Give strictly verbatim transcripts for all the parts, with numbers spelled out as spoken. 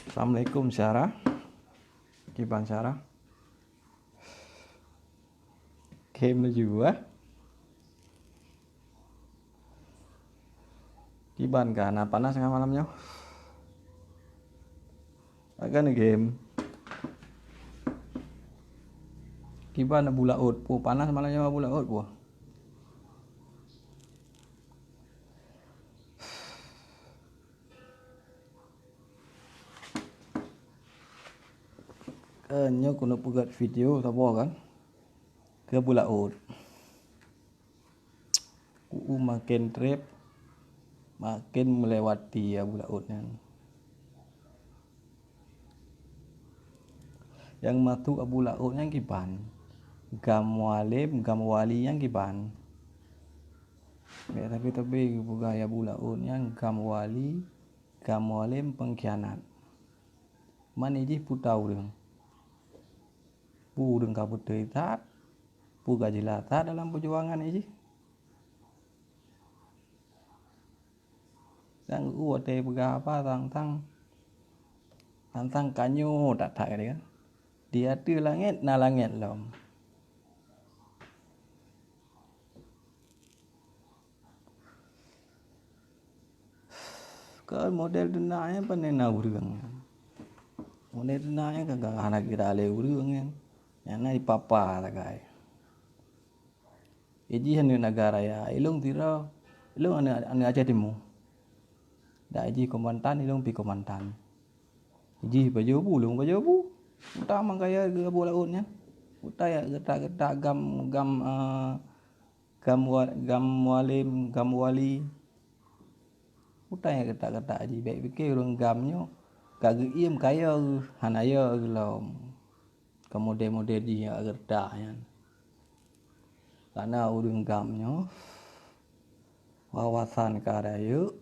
Assalamualaikum, Sarah. Kiban Sarah. Game laju, eh. Kiban ka na panas ngon malam nyoe. Akan game. Kiban Abu Laôt, pu panas malam nyoe Abu Laôt, pu. Kan nyoe keuneuk peugöt video saboh kan. Keu Abu Laôt. Ku maken treb, maken melewati Abu Laôt nyan. Nyang masuk Abu Laôt nyan kiban. Gam Mualem, Gam Wali nyan kiban. Bèk tapi-tapi geupeugah Abu Laôt nyan Gam Wali, Gam Mualem pengkhianat. Man jih peue tau ureueng. Peue ureueng ka beutôi that, peue ka jeulaih that dalam peujuangan jih. Sang u watèe peugah haba sang-sang, sang-sang ka nyoe that-that kan. Di ateueh langèt na langèt lom. Keu model deunak nyan pane na ureueng. Model deunak nyan ka hana kira lé ureueng nyan. Nyan na ipapa sagai. Ijih aneuk Nagan Raya, ilông sidroe, ilông aneuk, aneuk Aceh Timu. Dak ijih komandan, ilông pi komandan. Ijih pajoh bu, ilông pajoh bu. Utamong kaya geuh Abu Laôt nyan. Utai geutak-geutak gam, gam, eh, gam wa-, gam mualem, gam wali. Utai geutak-geutak jih, bèk pike ureueng gam nyoe ka geuiem kaya geuh, hana ya geuh lom. Keu model-model jih nyang geutak nyan. Karena ureueng gam nyoe wawasan ka rayeuk,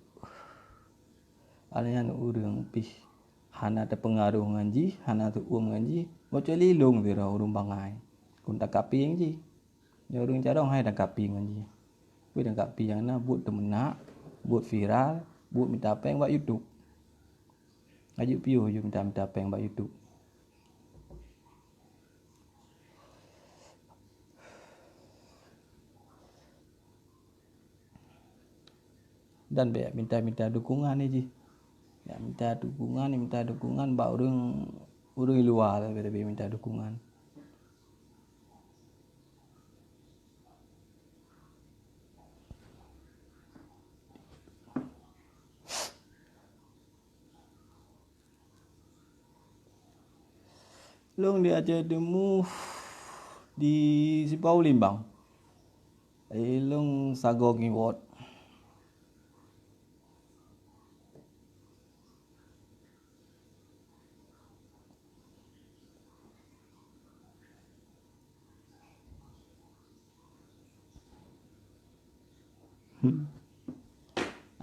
awaknyan ureueng pih hana teupeungaruh ngon jih, hana teuuem ngon jih, meukecuali ilông sidroe ureueng bangai. Kon takapieng jih. Nyoe ureueng carông hai takapieng ngon jih. Peue takapieng na buet teumeunak, buet viral, buet mita pèng bak YouTube. Ka jeuet piôh jih mita-mita pèng bak YouTube. Dan bèk minta-minta dukungan jih. Bèk minta dukungan, minta dukungan bak ureueng, ureueng luwa tapi, tapi minta dukungan. Lôn di Aceh Timu, di Sipau Limbang. Ilông sagoe ngiwot.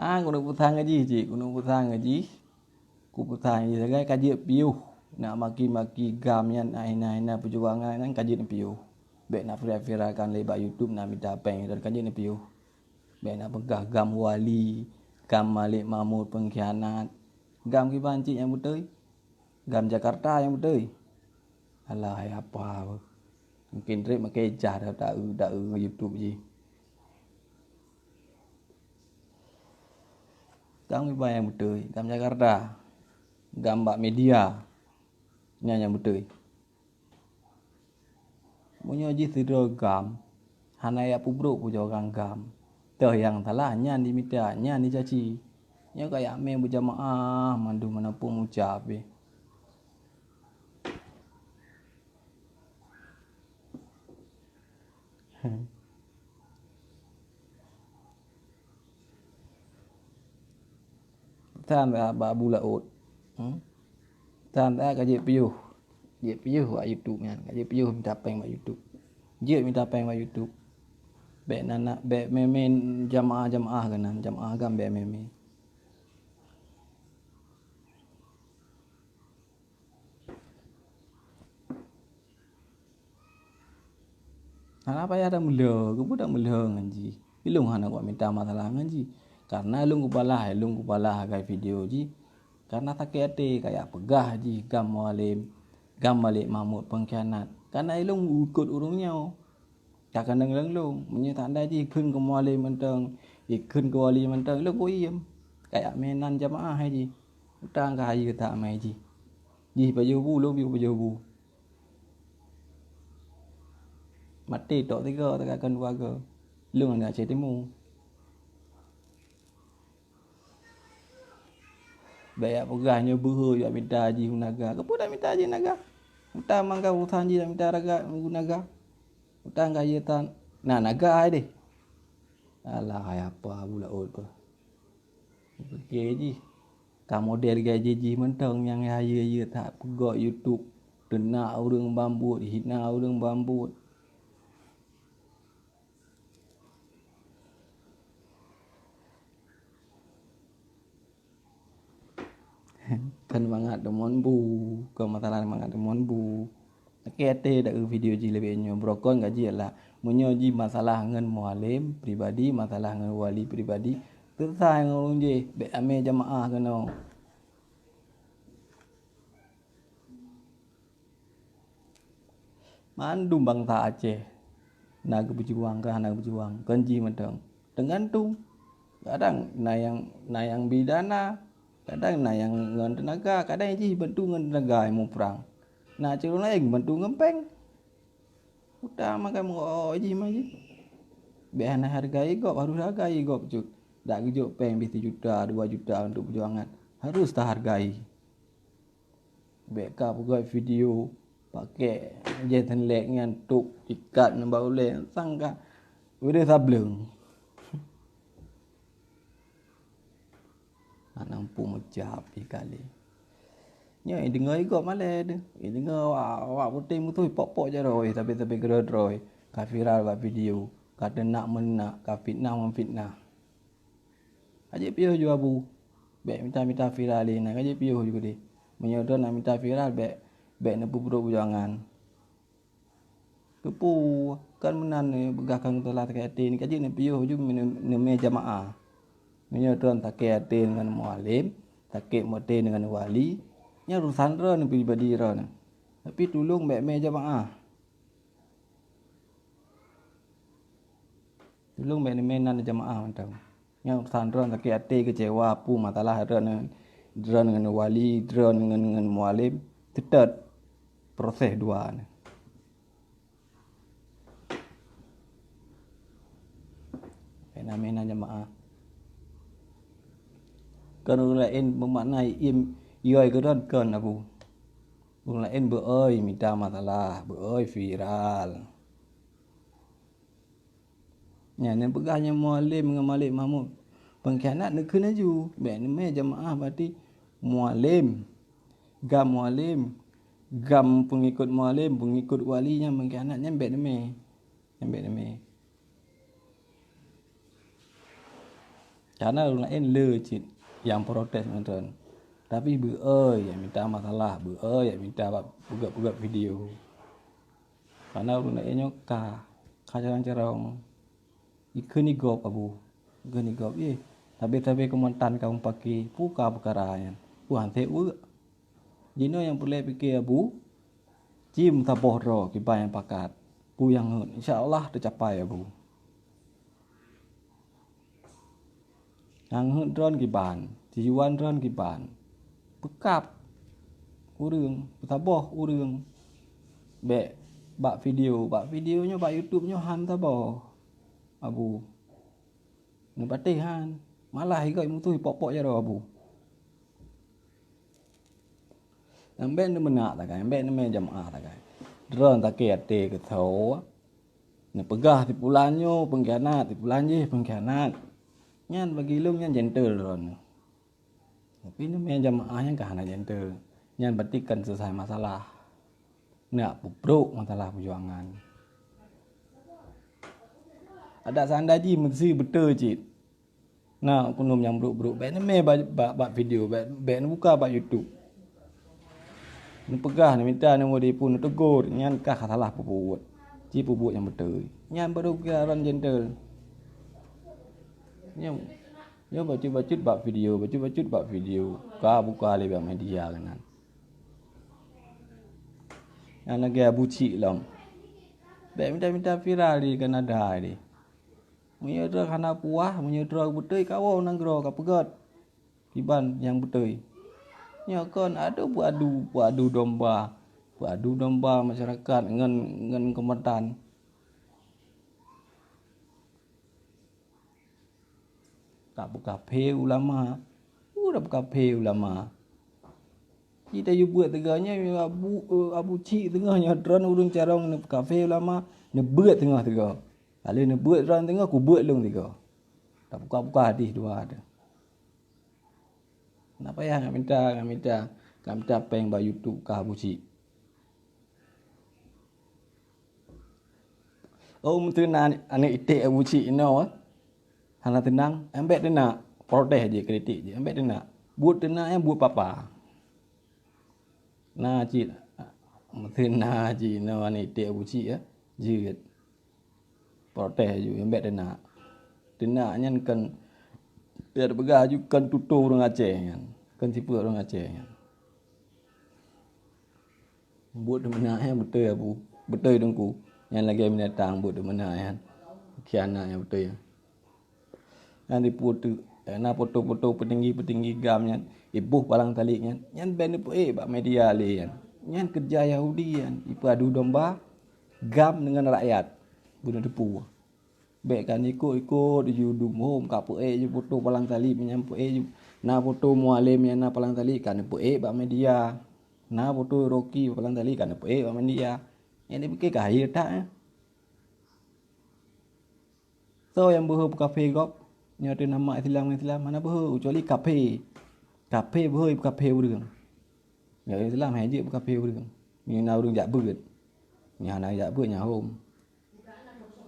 Ah, keuneuk peusang keu jih cit, keuneuk peusang keu jih. Kupeusan jih sagai ka jeuet piôh. Nak maki-maki gam nyan, nak hina-hina peujuangan nyan ka jeuet piôh. Bèk nak viral-viralkan lé bak YouTube, nak mita pèng dan ka jeuet piôh. Bèk nak peugah gam wali, gam Malik Mahmud pengkhianat. Gam kiban cit nyang beutôi? Gam Jakarta nyang beutôi? Alah, hai apa beuh. Mungkin trép makai ijah dah, dah, dah, YouTube jih. Gam kiban nyang beutôi? Gam Jakarta. Gam bak media. Nyan nyang beutôi. Meunyoe jih sidroe gam, hana jak peubrôk pujoe ureueng gam. Toh nyang salah, nyan jimita, nyan jicaci. Nyoe ka jak mé beujamaah mandum hana peue meucab pih. Tan bak Abu Laôt. Hmm? Tan ka jeuet piôh. Jeuet piôh bak YouTube nyan. Ka jeuet piôh mita pèng bak YouTube. Jeuet mita pèng bak YouTube. Bèk na, na, bèk mé-mé jamaah-jamaah keunan. Jamaah gam bèk mé-mé. Hana payah tameulhö, keupeue tameulhö ngon jih. Ilông hana kuminta masalah ngon jih. Karena ilông kubalah, ilông kubalah sagai video jih. Kana sakét até, kajak peugah jih GAM Mualem, GAM Malik Mahmud pengkhianat. Kana ilong ikot ureuëng nyoe. Ka keunong lôn-lôn, meunyoe tanda jih kheun keu Mualem mantong, ikheun keu Wali mantong, lôn kuiem. Kajak meunan jamaah hai jih. Utang ka hayeue that mai jih. Jih pajoh bu, lôn piôh pajoh bu. Maté tok tiga, teuka kon dua go. Lôn aneuk Aceh Timu. Bék jak peugah nyoe beuhe jak mita jih u naga. Keupeue dak mita jih naga? Mita mangga urusan jih dak mita raga u naga. Utang ka jeuet tan. Nah, naga ai deh. Alah, hai apa Abu Laôt peuh. Pike jih. Ka model gaji jih mantong nyang hayeue-hayeue that peugok YouTube. Teunak ureuëng bambot, hina ureuëng bambot. Kan mangat deungon bu, kon masalah mangat deungon bu. Oke, até dak video jih leubeh nyoe, brokon gaji lah. Meunyoe jih masalah ngon Mualem pribadi, masalah ngon Wali pribadi, teusai ngon ureuëng jih, bék amé jamaah keunoe. Mandum bansa Aceh na geupeujuang kah hana geupeujuang, kon jih mantong. Teugantung. Kadang na nyang, na nyang bidana, kadang na nyang ngon teunaga, kadang jih bantu ngon teunaga ilmu prang. Na cit ureuëng laén bantu ngon péng. Utama kan meu'oh jih mah jih. Bék hana hargai gob, harus hargai gob cut. Dak geujok péng bit sijuta, dua juta untuk peujuangan, harus tahargai. Bék ka peugah video pakai jet lek nyan tuk ikat nibak ulée sangka udah sableng. Anak empu meucap di kali. Nyoe deungoe igob malée deh. Deungoe awak, awak putéh musoh pok-pok jaroe, tapi-tapi keudroe-droe. Ka viral bak video, ka teunak meunak, ka fitnah memfitnah. Ka jeuet piôh ju Abu. Bék mita-mita viral lé na, ka jeuet piôh ju keudeh. Meunyoe droe na mita viral, bék, bék neupeubrok peujuangan. Keupeue kan meunan neupeugah kang teulah sakét até ni, ka jeuet neupiôh ju neumé jamaah. Meunyoe droe sakét até ngon Mualem, sakét até ngon Wali, nyan urusan droe pribadi droe. Tapi tulông bék mé jamaah. Tulông bék neumé nan jamaah mantong. Nyang urusan droe sakét até keucewa peue masalah droe ngon, droe ngon Wali, droe ngon, ngon Mualem, teutap proses dua nyan. Bék neumé nan jamaah. Kon ureuëng laén meumakna iem yoi keudroe kon Abu. Ureuëng laén beu-oi mita masalah, beu-oi viral. Nyan nyang peugah nyan Mualem ngon Malik Mahmud pengkhianat neukheun laju. Bék neumé jamaah berarti Mualem, GAM Mualem, GAM peungikot Mualem, peungikot Wali nyan pengkhianat nyan bék neumé. Nyan bék neumé. Kana ureuëng laén le cit nyang protes mantong. Tapi beu-oi nyang mita masalah, beu-oi nyang mita bak peugét-peugét video. Kana ureuëng laén nyoe ka, ka carông-carông. Ikheun igob Abu. Ikheun igob, yeh. Sabe-sabe keumantan ka mupaki, peue ka peukara nyan. Peue han sép weuek. Jinoe nyang peureulée pike Abu, ci meusaboh droe kiban nyang pakat. Peue nyang heuet, insya Allah teucapai Abu. Nyang heuet droe kiban, tujuan droe kiban. Peukab ureuëng, peusaboh ureuëng. Bék bak video, bak video nyoe, bak YouTube nyoe han saboh Abu. Neupatéh han, malah igob musoh ipok-pok jaroe Abu. Nyang bék neumeunak sagai, bék neumé jamaah sagai. Droe sakét até keusoe, neupeugah si pulan nyoe pengkhianat, si pulan jih pengkhianat. Nyan bagi lôn nyan gentle droe nyoe. Tapi neumé jamaah nyan ka hana gentle. Nyan berarti kon selesai masalah. Nak peubrok masalah peujuangan. Adak seandai jih meusi beutôi cit. Na oknum nyang brok-brok, bék neumé bak, bak, bak video, bék, bék neubuka bak YouTube. Neupeugah, neumita, neumudi pun, neutegur, nyan kah salah peubuet. Ci peubuet nyang beutôi. Nyan baru kira droe gentle. Nyan Nyoe bacut-bacut bak video, bacut-bacut bak video. Ka buka lé bak media keunan. Nyang lagèe Abu Cik lom. Bèk mita-mita viral di Kanada di. Meunyoe droe hana puah, meunyoe droe beutôi, kawoe nanggroe kapeugöt kiban nyang beutôi. Nyoe kon adoe peuadu, peuadu domba, peuadu domba masyarakat ngon, ngon kombatan. Tapeukaphé ulama. Peue tapeukaphé ulama? Ci tayue beuet teuga nyoe, Abu, eh, Abu Cik teungoh nyoe droen ureueng carông neupeukaphé ulama, neubeuet teungoh teuga. Lalu neubeuet droen teungoh, kubeuet lôn teuga. Tabuka-buka hadih dua tu. Nak payah ngamita, ngamita, ngamita péng bak YouTube kah Abu Cik. Oh, meuteuna aneuk iték Abu Cik inoe, eh. Hana teunang, embek teunak, protes jih, kritik jih, embek teunak. Buet teunak, eh, buet papa. Na cit, meuteuna cit inoe aneuk iték Abu Cik, eh, jeuet. Protes aju, embek teunak. Teunak nyan kan, ya peugah aju kan tutoe ureueng Aceh nyan. Kan sifeuet ureueng Aceh nyan. Buet teumeuna nyan beutôi, Abu. Beutôi, Teungku. Nyan lagèe binatang buet teumeuna nyan. Khianat nyan beutôi. Nyan diputeuk, na foto-foto peutinggi-peutinggi GAM nyan, iboh palang salib nyan. Nyan bèk neupeuék bak media lé nyan. Nyan keureuja Yahudi nyan, ipeuadu domba GAM deungon rakyat. Beuneuteupeu. Bèk ka neuikot-ikot ju dum hom, ka peuék ju foto palang salib nyan, peuék ju na foto Mualem nyan na palang salib, ka neupeuék bak media. Na foto Rocky palang salib, ka neupeuék bak media. Nyan dipike ka hayeu that, eh. Soe nyang beuhe peukaphé gob? Nyoe teuh nama Islam ngon Islam hana beuhe, keucuali kaphé. Kaphé beuhe peukaphé ureueng. Nyoe Islam hai jeuet peukaphé ureueng. Nyoe na ureueng jak beuet. Nyoe hana jak beuet, nyan hom.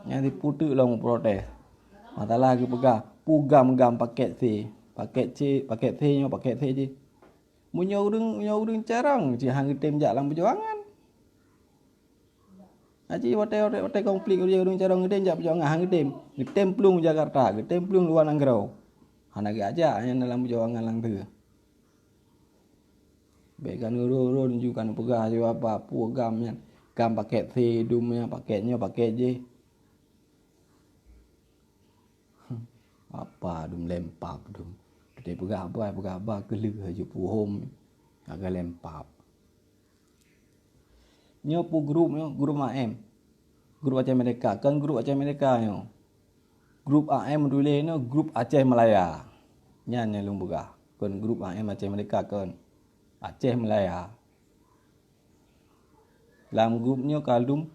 Nyan diputeuk lom protes. Masalah geupeugah, peue GAM-GAM pakét C. Pakét C, pakét C nyoe, pakét C jih. Meunyoe ureueng, meunyoe ureueng carông, cit han geutem jak lam peujuangan. Aji watèe, watèe, watèe konflik ureueng, ureueng carông geutem jak peujuangan, han geutem. Geutem plueng Jakarta, geutem plueng luwa nanggroe. Hana geuajak nyan dalam peujuangan lam teue. Bèk ka neuron-ron ju ka neupeugah ju apa, peue GAM nyan. GAM pakét C dum nyan, pakét nyoe, pakét jih. Apa dum lempap dum. Teupeugah haba, peugah haba keuleuh ju puhom. Agak lempap. Nyoe peue grup nyoe, grup A M. Grup Aceh Merdeka, kon grup Aceh Merdeka nyoe. Grup A M tuléh nyoe grup Aceh Malaya. Nyan nyang lôn peugah. Kon grup A M Aceh Merdeka kon. Aceh Malaya. Lam grup nyoe ka dum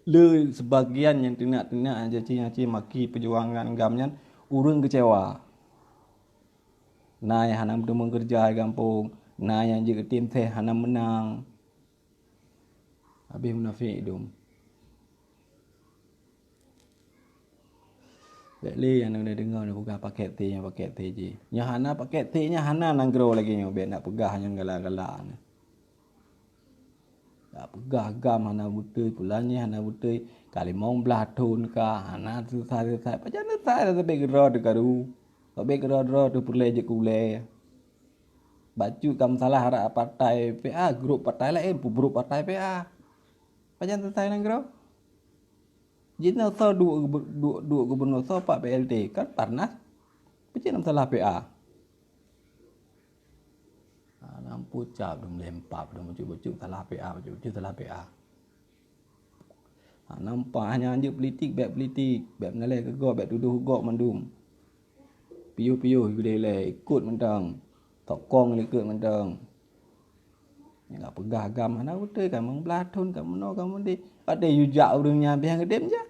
le seubagian nyang teunak-teunak nyang caci-caci maki peujuangan GAM nyan ureueng keucewa. Na nyang hana meuteumé keureuja di gampông, na nyang jeuet geutem seh hana meunang. Habéh munafék dum. Bèk lé nyang na deungoe neupeugah pakét C nyan, pakét C jih. Nyoe hana pakét C nyan, hana nanggroe lagèe nyoe, bèk nak peugah nyang galak-galak nyoe. Nak peugah GAM hana beutôi, peue nyan hana beutôi, ka limong blaih thon ka, hana seuleusai-seuleusai. Pajan seuleusai, sabé keudroe teuh karu. Sabé keudroe-droe teuh peureulèe jeuet keu ulèe. Bacut ka meusalah arak partai P A, grup partai laén, peubrôk partai P A. Pajan seuleusai nanggroe? Jinoe soe duek gubernur, duek, duek gubernur, soe pak P L T, kan Parnas. Peucit na meusalah P A. Ha, na pucap dum lempap dum, bacut-bacut salah P A, bacut-bacut salah P A. Ha, nampak hana jeuet politik, bèk politik, bèk meunalèe keu gob, bèk tudoh gob mandum. Piôh-piôh ilèe-ilèe, ikot mantong. Sokong ikot mantong. Nyang ka peugah GAM hana beutôi, ka meublah thon, ka meunoe, ka meudéh. Watèe yue jak ureueng nyan pih han geutem jak.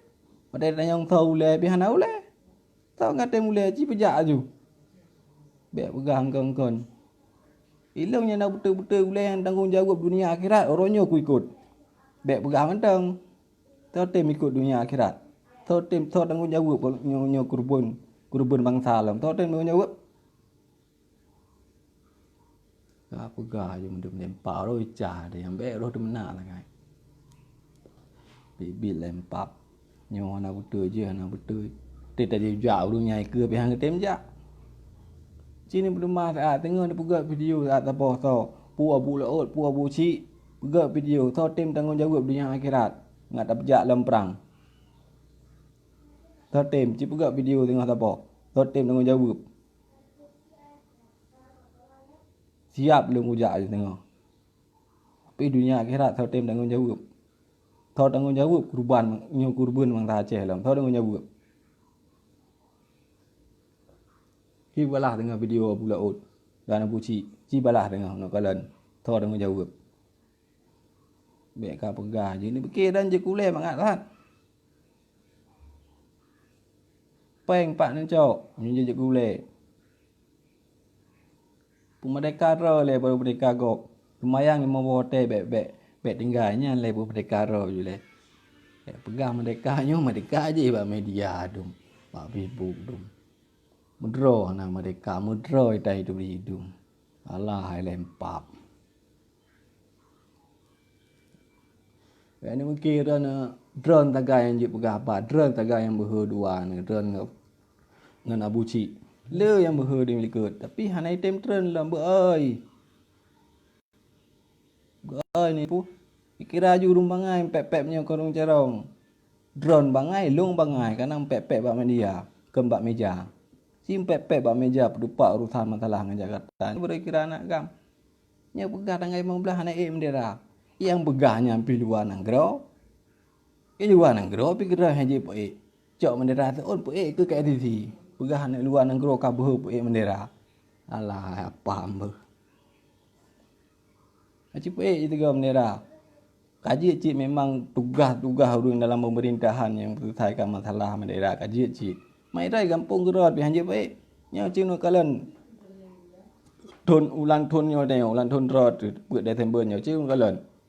Watèe tanyong soe ulèe pih hana ulèe. Soe ka tem ulèe, ci peujak aju. Bèk peugah eungkon-eungkon. Ilôn nyang na beutôi-beutôi ulèe nyang tanggong jaweueb dunia akhirat, uroe nyoe kuikot. Bèk peugah mantong. Soe tem ikot dunia akhirat? Soe tem, soe tanggong jaweueb nyoe, nyoe keureubeuen, keureubeuen bansa lom? Soe tem tanggong jaweueb? Ka peugah aju mandum lempap roh icah deh, nyang bèk roh teumeunak sagai. Bit-bit lempap. Nyoe hana beutôi, jih hana beutôi. Teuh tajak ureueng nyang ikeue pih han geutem jak. Ci neupeuleumah saát teungoh neupeugét video saát saboh soe, peue Abu Laôt, peue Abu Chik, peugét video, soe tem tanggong jaweueb donya akhirat ngat tapeujak lom prang. Soe tem, ci peugét video teungoh saboh, soe tem tanggong jaweueb. Siap lôn kujak teungoh. Tapi donya akhirat soe tem tanggong jaweueb. Soe tanggong jaweueb kurban nyoe kurban bansa Aceh lom. Soe tanggong jaweueb. Ci balah teungoh video Abu Laôt dan Abu Chik. Ci balah teungoh nyoe kalon. Soe tanggong jaweueb. Bék ka peugah jih ni pikir dan jeukulée mangat that. Péng pat neucok nyoe jeukulée. Peumerdeka droe lé baru merdeka gob. Seumayang limong boh watée bék-bék, bék tinggai nyan lé peumerdeka droe ju lé. Bék peugah merdeka nyoe merdeka jih bak media dum, bak Facebook dum. Meudroe hana merdeka, meudroe ita hidup di dum. Alah hai lempap. Bék neumeuké droe, droe sagai nyang jeuet peugah haba, droe sagai nyang beuhe dua nyoe, droe ngon, ngon Abu Chik. Le nyang beuhe di likot, tapi hana item treun lom beuoi. Beuoi ni pu. Ikira ju ureuëng bangai pép-pép nyoe keurong carong. Droe bangai, lôn bangai, kana pép-pép bak media, kon bak meja. Ci pép-pép bak meja peudupak urusan masalah ngon Jakarta. Beureukira aneuk gam. Nyoe peugah tanggai limong blaih hana ék bendera. Nyang peugah nyan pih luwa nanggroe. Di luwa nanggroe pih keudroe han jeuet peuék. Cok bendera seuôn peuék keu K L C C. Peugah aneuk luwa nanggroe ka beuhe peuék bendera. Alah, apam beuh. Aci peuék jiteugoe bendera. Ka jeuet cit memang tugaih-tugaih ureuëng dalam peumerintahan nyang meuseuleusaikan masalah bendera ka jeuet cit. Mak Idai gampông keudroe pih han jeuet peuék. Nyoe cit nyoe kalon. Thon ulang thon nyoe teuh, ulang thon droe peuet Desember nyoe cit nyoe kalon.